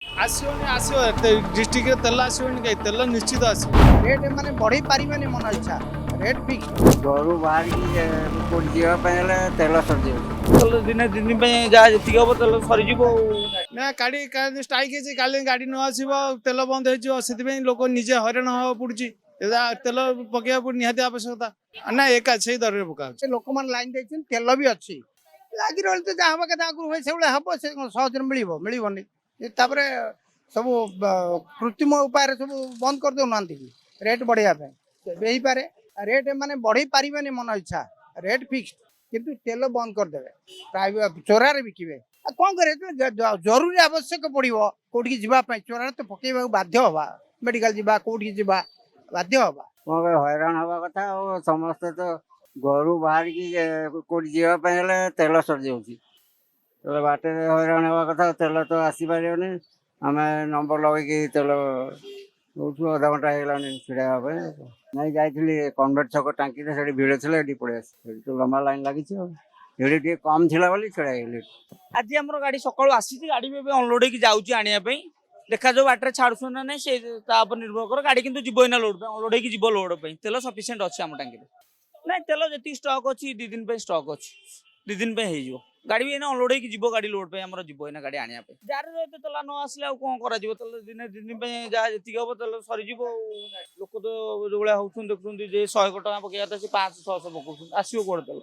ଆସିବନି, ଆସିବ। ଡିଷ୍ଟ୍ରିକ୍ଟରେ ତେଲ ଆସିବନି କାହିଁ? ତେଲ ନିଶ୍ଚିତ ଆସିବ। ରେଟ୍ ମାନେ ବଢ଼େଇ ପାରିବେନି ମନ ଇଚ୍ଛା, ରେଟ୍ ଫିକ୍ସ। ଘରୁ ବାହାରିକି କୋଉଠି ଯିବା ପାଇଁ ହେଲେ ତେଲ ସରିଯାଉଛି। ତେଲ ଦିନେ 2 ଦିନ ପାଇଁ ଯାହା ଯେତିକି ହବ, ତେଲ ସରିଯିବ ଆଉ। ନା, ଗାଡ଼ି ଷ୍ଟ୍ରାଇକ୍ ହେଇଛି। କାଲି ଗାଡ଼ି ନ ଆସିବ, ତେଲ ବନ୍ଦ ହେଇଯିବ। ସେଥିପାଇଁ ଲୋକ ନିଜେ ହଇରାଣ ହେବାକୁ ପଡୁଛି। ଏଟା ତେଲ ପକେଇବାକୁ ନିହାତି ଆବଶ୍ୟକତା ନା। ଏକା ସେଇ ଦରରେ ପକା ହଉଛି। ସେ ଲୋକମାନେ ଲାଇନ୍ ଦେଇଛନ୍ତି, ତେଲ ବି ଅଛି। ଲାଗି ରହିଲେ ତ ଯାହା ହବା କଥା ଆଗରୁ ହୁଏ, ସେଇଭଳିଆ ହବ। ସେ କଣ ସହଜରେ ମିଳିବ? ମିଳିବନି। ଏ ତାପରେ ସବୁ କୃତ୍ରିମ ଉପାୟରେ ସବୁ ବନ୍ଦ କରିଦେଉନାହାନ୍ତି କି ରେଟ୍ ବଢ଼େଇବା ପାଇଁ? ଏବେ ହେଇପାରେ। ରେଟ୍ ମାନେ ବଢ଼େଇ ପାରିବେନି ମନ ଇଚ୍ଛା, ରେଟ୍ ଫିକ୍ସ। କିନ୍ତୁ ତେଲ ବନ୍ଦ କରିଦେବେ, ପ୍ରାୟ ଚୋରାରେ ବିକିବେ। ଆଉ କ'ଣ କରିବେ? ଜରୁରୀ ଆବଶ୍ୟକ ପଡ଼ିବ କୋଉଠିକି ଯିବା ପାଇଁ, ଚୋରାରେ ତ ପକେଇବାକୁ ବାଧ୍ୟ ହବା। ମେଡ଼ିକାଲ ଯିବା, କୋଉଠିକି ଯିବା, ବାଧ୍ୟ ହବା। କଣ ପାଇଁ ହଇରାଣ ହବା କଥା ଆଉ। ସମସ୍ତେ ତ ଘରୁ ବାହାରିକି କୋଉଠି ଯିବା ପାଇଁ ହେଲେ ତେଲ ସରିଯାଉଛି। ତେଲ ବାଟରେ ହଇରାଣ ହେବା କଥା। ତେଲ ତ ଆସିପାରିବନି। ଆମେ ନମ୍ବର ଲଗେଇକି ତେଲ ନଉଛୁ, ଅଧା ଘଣ୍ଟା ହେଇଗଲାଣି ଛିଡ଼ା ହେବା ପାଇଁ। ନାଇଁ, ଯାଇଥିଲି କନଭେଣ୍ଟ ଛକ ଟାଙ୍କିରେ, ସେଠି ଭିଡ଼ ଥିଲା, ଏଠି ପଳେଇ ଆସିଲି। ସେଠି ତ ଲମ୍ବା ଲାଇନ୍ ଲାଗିଛି ଆଉ ସେଠି ଟିକେ କମ୍ ଥିଲା ବୋଲି ଛିଡ଼ା ହେଇଗଲି। ଆଜି ଆମର ଗାଡ଼ି ସକାଳୁ ଆସିଛି। ଗାଡ଼ି ବି ଏବେ ଅନଲୋଡ୍ ହେଇକି ଯାଉଛି ଆଣିବା ପାଇଁ। ଦେଖାଯାଉ ବାଟରେ ଛାଡୁଛନ୍ତି ନା ନାଇଁ, ସେ ତା ଉପରେ ନିର୍ଭର କରେ। ଗାଡ଼ି କିନ୍ତୁ ଯିବ ଏଇନା ଲୋଡ୍ ପାଇଁ, ଅନଲୋଡ୍ ହେଇକି ଯିବ ଲୋଡ୍ ପାଇଁ। ତେଲ ସଫିସିଏଣ୍ଟ ଅଛି ଆମ ଟାଙ୍କିରେ। ନାଇଁ, ତେଲ ଯେତିକି ଷ୍ଟକ୍ ଅଛି, 2 ଦିନ ପାଇଁ ଷ୍ଟକ୍ ଅଛି, 2 ଦିନ ପାଇଁ ହେଇଯିବ। ଗାଡ଼ି ବି ଏଇନା ଅନଲୋଡ୍ ହେଇକି ଯିବ। ଗାଡ଼ି ଲୋଡ୍ ପାଇଁ ଆମର ଯିବ ଏଇନା ଗାଡ଼ି ଆଣିବା ପାଇଁ। ଯାହାର ଏତେ ତେଲ ନ ଆସିଲେ ଆଉ କ'ଣ କରାଯିବ? ତେଲ ଦିନେ 2 ଦିନ ପାଇଁ ଯାହା ଯେତିକି ହବ, ତେଲ ସରିଯିବ ଆଉ। ଲୋକ ତ ଯୋଉ ଭଳିଆ ହଉଛନ୍ତି ଦେଖୁଛନ୍ତି ଯେ 100 ଟଙ୍କା ପକେଇବା କଥା, ସେ 500 600 ପକଉଛନ୍ତି। ଆସିବ କୁଆଡ଼େ ତେଲ?